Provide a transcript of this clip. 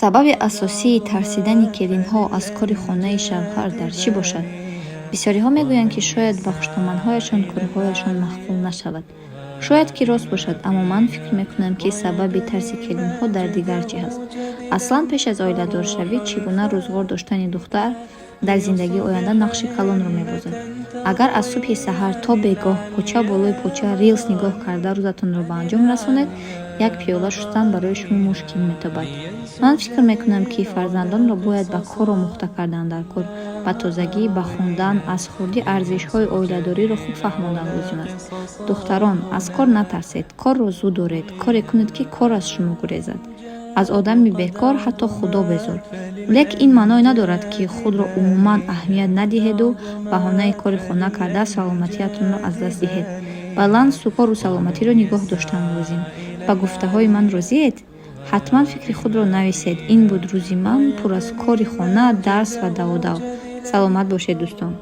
Сабаби асосии тарсидани келинҳо аз кори хонаи шавҳар дар чӣ бошад? Бисёриҳо мегӯянд, ки шояд ба хушдоманҳояшон корҳояшон маъқул нашавад. Шояд, ки рост бошад, аммо ман фикр мекунам, ки сабаби тарси келинҳо дар дигар чиз аст. Аслан, пеш аз оиладоршавӣ чӣ гуна рӯзғор доштани духтар дар зиндагии оянда нақши калонро мебозад. Агар аз субҳи саҳар то бегоҳ поча болои поча рилс нигоҳ карда рӯзатонро ба анҷом расонед, як пиёла шустан барои шумо мушкил метобад. Ман фикр мекунам, ки фарзандонро бояд ба кор омӯхта кардан дар кор, ба тозагӣ, ба хондан, аз хурдӣ арзишҳои оиладориро хуб фаҳмондан лозим аст. Духтарон, аз кор натарсед, корро зуд оред, коре кунед, ки кор аз шумо гурезад. Аз одами бекор ҳатто Худо безор. Лек ин маъное надорад, ки худро умуман аҳамият надиҳеду баҳонаи кори хона карда саломатиатонро аз даст диҳед. Балансу кору саломатиро нигоҳ доштан лозим. Ба гуфтаҳои ман розиед? Ҳатман фикри худро нависед. Ин буд рӯзи ман, пур аз кори хона, дарс ва даводав. Саломат бошед, дӯстон.